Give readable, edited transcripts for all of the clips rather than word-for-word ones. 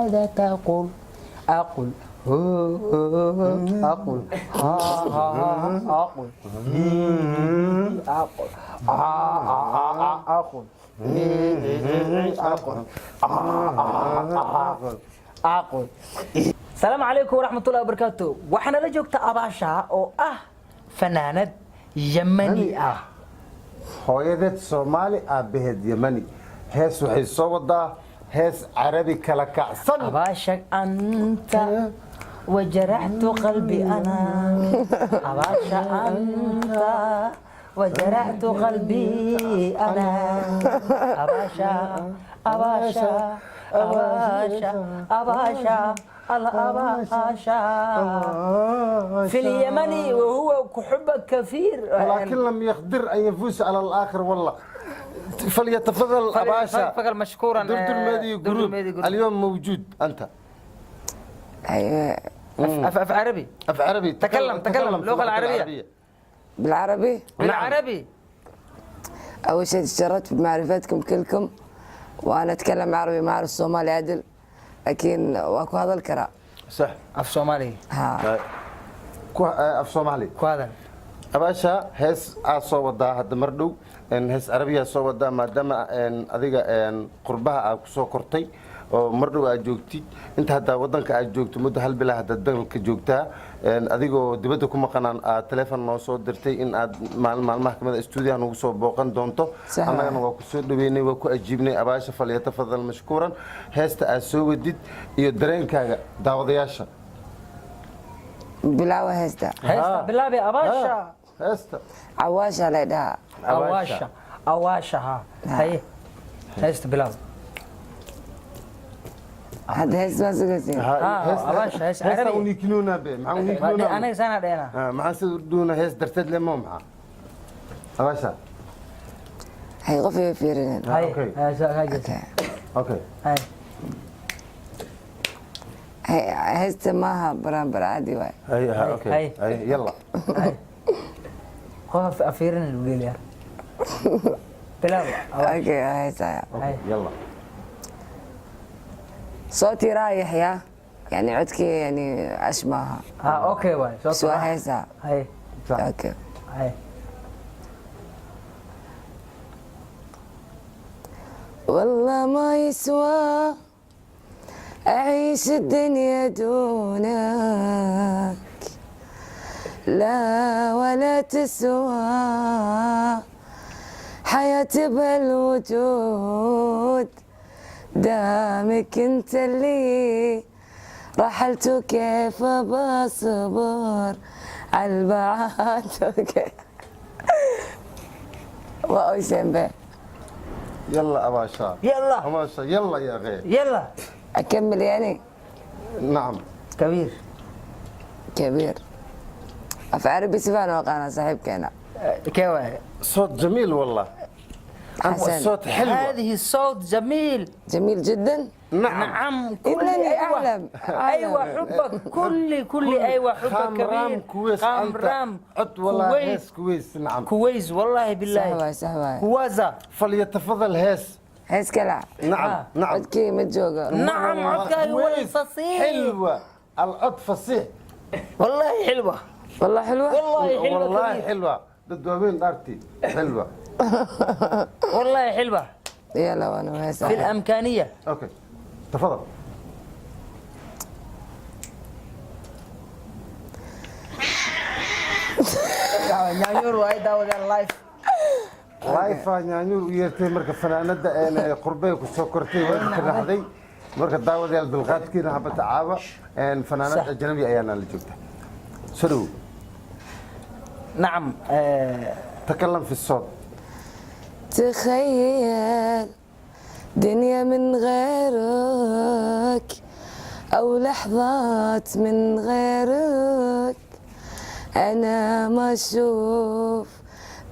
ماذا تقول؟ أقول هو، أقول ها ها، أقول هي، أقول آ آ آ، أقول هي، أقول آ آ آ، أقول. السلام عليكم ورحمة الله وبركاته. Waxaana la joogta Abaasha oo ah fanaanad Yemeni ah. Hooyadeed Soomaali, aabbaheed Yemani. Hees waxay soo wadaa, hees Carabi kala kacsan. أباشا أنت وجرحت قلبي أنا، أباشا أنت وجرحت قلبي أنا، أباشا أباشا أباشا أباشا الأباشا في اليمن وهو حبك كثير. ولكن لم يقدر أن يفوز على الآخر والله. فليتفضل أباشا. فقل مشكورا. دردر ميديا دردر جروب. ميديا جروب. اليوم موجود أنت. أيوة. أف أف عربي. أف عربي. تكلم، تكلم، في اللغة العربية. بالعربي. بالعربي. أول شيء تشرفت بمعرفتكم كلكم، وأنا أتكلم عربي، ما أعرف صومالي عدل، لكن واكو هذا الكرا. صح. af Soomaali. ها. Af Soomaali. Ku hadal. Abaasha, hees aa soo wadaa hadda mar dhow, hees Carabiyaa soo wadaa. Maadaama adiga qurbaha aa ku soo kortay oo mar dhow aad joogtid inta haddaa wadanka aad joogto muddo hal bilaa hadda dalka joogtaa, adigoo dibadda ku maqanaan aad taleefon noo soo dirtay in aad maalin maalmaha kamid a stuudiyaha nagu soo booqan doonto. Sax. Annagana waa ku soo dhaweynay, waa ku ajiibnay. Abaasha, فليتفضل مشكورا. Heesta aad soo wadid iyo dareenkaaga daawadayaasha. Bilaawa heesta. Heesta bilaabi, Abaasha. Heesta. Cawaasha lay dhahaa. Awaasha, awaasha, ha, haye, heesta bilaab. Hadda heesta waa sugaysiin. Abaasha, hees heesta. Carabi. Unikinuna be maxaa unikinuna? Anaga saana dheena. Maxaa sida udhuuna hees darteed le mo maxaa Abaasha? Hay, qof iga fiirinin. Haye. Okay. Haye, haye. Okay. Okay. Haye. Heesta maaha baraanbar caadi waay. Hay ha. Okay. Hay. Hay, yalla. Haye, qof afiirin lagu geliyaa. Bilaab, Abaasha. Okay, heestaya. Okay, yalla. صوتي رايح يا يعني codkii يعني ash maaha. Ha, okay waay. بس waa heesaa. Haye. Sax. Okay. Haye. والله ما يسوى أعيش الدنيا دونك، لا ولا تسوى حياتي بهالوجود، دامك انت اللي رحلت كيف بصبر عالبعاد؟ وأوسم به. Yalla, Abaasha. Yalla. Abaasha, yalla يا غير. Yalla. أكمل يعني؟ نعم. كبير. كبير af Carabi si fiican u aqaana saaxiibkeena. Kee waay? صوت جميل والله. حسن. صوت حلو. هذه الصوت جميل. جميل جدا. نعم. نعم، كل إنني أيوة. أعلم. أيوة، حبك كل كل، أيوة، حبك خام رام كبير. كويس. خام أنت رام. عد والله. كويس. هيس كويس، نعم. كويس والله بالله. صح waay، صح waay. كوازا. فليتفضل هيس. Hees kala. نعم. آه. نعم. Codkii ma joogo. نعم، عدك كويس. والفصيح. حلوة، العد فصيح. والله حلوة. والله حلوة. والله حلوة. والله كبير. حلوة، ضد أرتي حلوة. والله حلوة. يلا وانا hees. في الأمكانية. Okay، تفضل. Nyaanyuur waay, daawadeen live. Live nyaanyuur u yeertay. Marka fanaanada een qurbay ku soo kortay way ka raxday. Marka daawadayaal, dulqaadkiina habata caawa een fanaanad Sax. Ajnabi ayaana la joogta. Soo dhawow. نعم. تكلم في الصوت. تخيل دنيا من غيرك أو لحظات من غيرك، أنا ما أشوف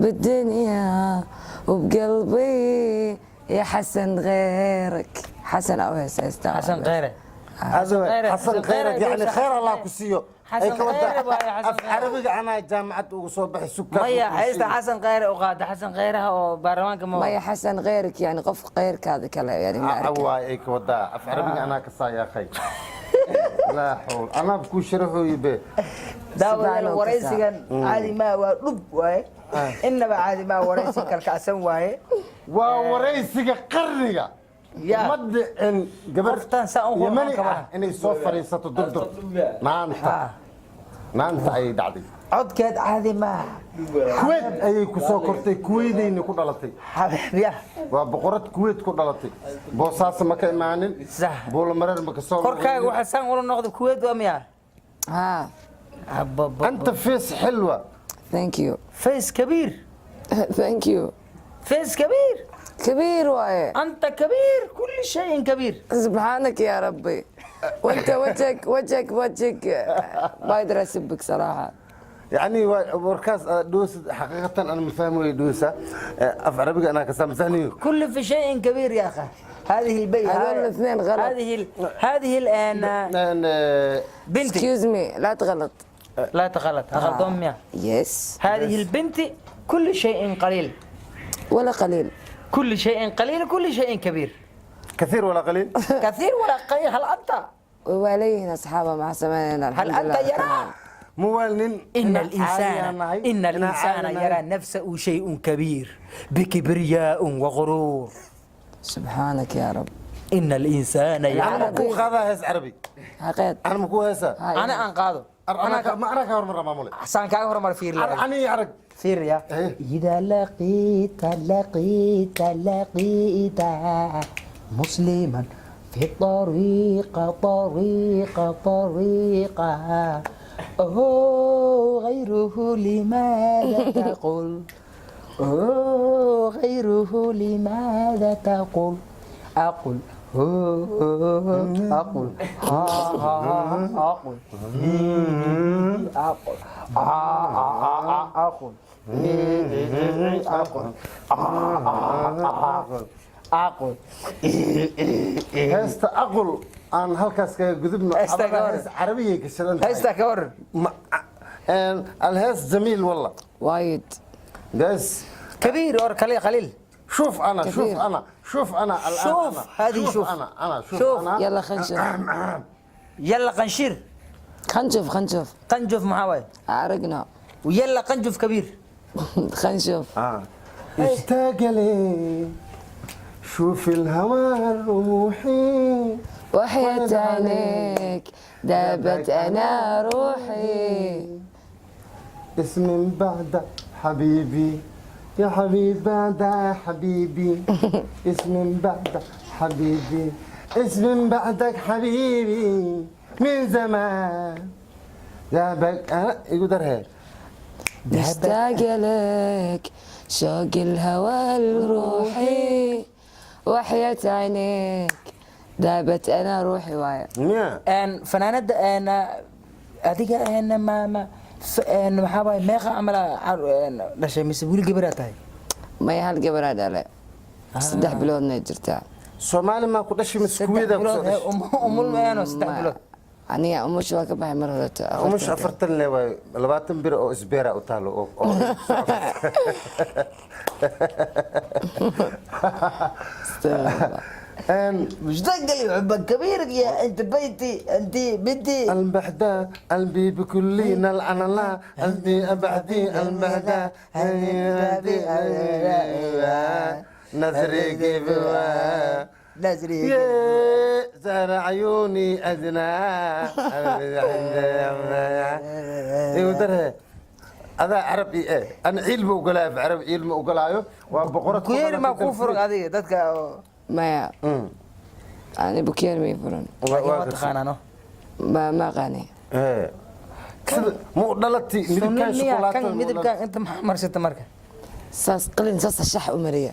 بالدنيا وبقلبي يا حسن غيرك. حسن أو هسه. حسن غيره. هذا غيرك. حسن غيرك يعني خير الله ku siiyo. Ay Xasan ka wadaa Khayre waaye, Xasan af Khayre. Carabiga anaa jaamacad ugu soo baxay sukaa. Maya, heesta Xasan Khayre u qaada, Xasan Khayraha oo baarlamaanka ma ما حسن غيرك، يعني قف غيرك هذا كلا يعني ما أعرف. Waay ay ka wadaa af carabiga anaa ka saayaa khay laa xawl anaa kuu sharaxooyi be. Daawadayaal, Subxaana waraysigan caadi maa, waa dhub waaye, innaba caadi maa, waraysi kalkacsan waaye. Waa waraysiga qarniga. Ya. Ma dhicin gabar Qoftan saa u Yemani qurxoon ah inay soo fadhiisato Durdur. Maanta maanta ayay dhacday. Codkeed caadi maa. Kuwait ayay ku soo kortay, Kuwaydayna ku dhalatay. Xabiibya. Waa boqorad Kuwait ku dhalatay, Boosaaso ma ka imaanin. Sax. Buulamareer ma ka soo. Korkaaga waxa saan ula noqda Kuwait waa miyaa? ها. Ababa. Anta face xilwa. Thank you. Face kabiir. Thank you. Face kabiir. كبير واي. Anta kabiir, kulli shayin kabiir. سبحانك يا ربي، وانت وجهك وجهك وجهك ما اقدر اسبك صراحه. يعني warkaas aad dhuusa xaqiiqatan ana ma fahmayo dhuusa af carabiga anaa ka saamsanayo. كل في شيء كبير يا أخي، هذه البي هذول الاثنين غلط. هذه الآن بنتي. Excuse me، لا تغلط. لا تغلط، غلطان ميا؟ Yes. هذه البنت كل شيء قليل. ولا قليل. كل شيء قليل، كل شيء كبير. كثير ولا قليل؟ كثير ولا قليل، هل أنت وعليهن أصحابها مع سماننا هل الحمد أنت لله. يرى muwaalnin. إن الإنسان إن الإنسان يرى نفسه شيء كبير بكبرياء وغرور. سبحانك يا رب. إن الإنسان يرى أنا ma kuu qaadaa hees carabi? حقيت. Ana ma kuu heesaa? هاي. أنا أنقاذه. أنا ma anaa ka hormar maamule. أحسن كاغ هرمر فير. Ani arag. فير يا. إيه. إذا لقيت لقيت لقيت مسلما في الطريق طريق طريقة أوه غيره لماذا تقول، أوه غيره لماذا تقول، أقول هو، أقول ها ها، أقول أقول آه أقول أقول أقول. Heesta aqul aan halkaas kaga gudubno. Heesta ka waran. Hees carabiyay ka shidan tahay. Heesta ka waran. الهيس جميل والله. وايد. بس كبير اور قليل قليل. شوف انا شوف. كثير. انا شوف انا الان. شوف، أنا. هذه شوف. انا انا شوف, شوف. انا. يلا خلينا نشوف. يلا قنشير. خلينا نشوف، خلينا نشوف. قنجف محاوي. عرقنا. ويلا قنجف كبير. خلينا نشوف. آه. اشتاق لي شوف الهوى الروحي. وحياة عينيك دابت أنا روحي. اسم بعد حبيبي يا حبيب بعد حبيبي، اسم بعد حبيبي، اسم بعدك حبيبي من زمان ذهبك أنا يقدر هيك. مشتاقة لك شوق الهوى الروحي، وحياة عينيك دابت أنا روحي وايا. ميا. Een fanaanada een adiga een ma ma een maxaa waaye, meeqa camal dhashay mise weli gabaraa tahay? May, hal gabaraa dhale, 3 biloodna jirtaa. Soomaali maa ku dhashay mise 3 Kuweydaa kusoo bilood dhashay? Umul meeno 3 bilood. Aniga umusha waa ka baxay mar horeto. Umush 40 le waayo, 20 bir oo isbeera u taalo oo Een, مشتاق لي حبك كبير يا انت بيتي انت بنتي. البحدة قلبي بكل نلعن الله قلبي أبعدي البحدة نظري كيف نازري. يا زهر عيوني أدنى إيوه هذا عربي إيه أنا علم وقلاي في عربي علم وقلايو وبقرة. Kuyeeri maa kuu furan adiga dadka oo Maya, ani bukeer may furan. Laakiin waa taqaanaa no? Ma aqaani. إيه مو dhalatay midabkan Sunni miyaa kan shukulaatada midabkan inta maxaa marsata marka? Saas qalin saasa shax u mariya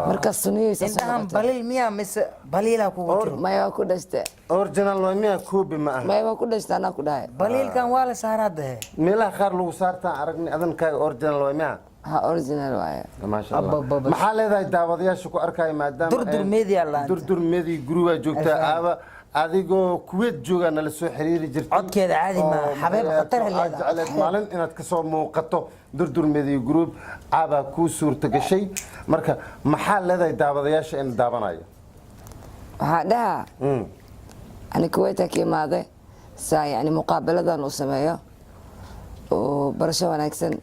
markaas suniyey saas u Indhahan noqotay. Baliil miyaa mise baliilaa kugu jiro? Maya, waa ku dhashte. Original waa miyaa? Koobi ma aha. Maya, waa ku dhashte anaa ku dhahay. Baliilkan waa la saaraa dahe. Meelaha qaar lagu saartaan aragnay adankaaga original waa miyaa? Ha, original waaye. Maasha Allah. Abba, abba. Maxaa leedahay daawadayaasha ku arkaya maadaama Durdur Media laanta. Durdur Media gurubaa joogtaa aaba. Adigoo Kuwait joogaa nala soo xiriiri jirtay. Codkeeda caadi maaha. Oo Xabeeb maxay khatar ahayd, leedahay. aad jecleed maalin inaad kasoo muuqato Durdur Media Group. Caabaa kuu suurta gashay. Marka maxaa leedahay daawadayaasha in daawanaya? Waxaa dhahaa ani Kuwaita ka imaaday saa yani muqaabaladan uu sameeyo oo barasho wanaagsan.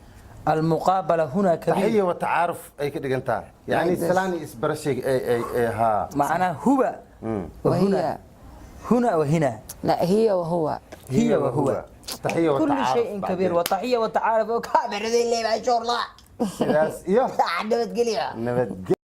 المقابلة هنا كبير. تحية وتعارف ay ka dhigantaa, yani Like this. Salaan iyo isbarashay ay haa. معناه هو وهنا. وهي. هنا وهنا. لا، هي وهو. هي وهو. تحية كل وتعارف شيء كبير. بعدين. وتحية وتعارف وكابر ذي اللي ما شاء الله. Sidaas iyo nabadgelya. Nabadgelyo.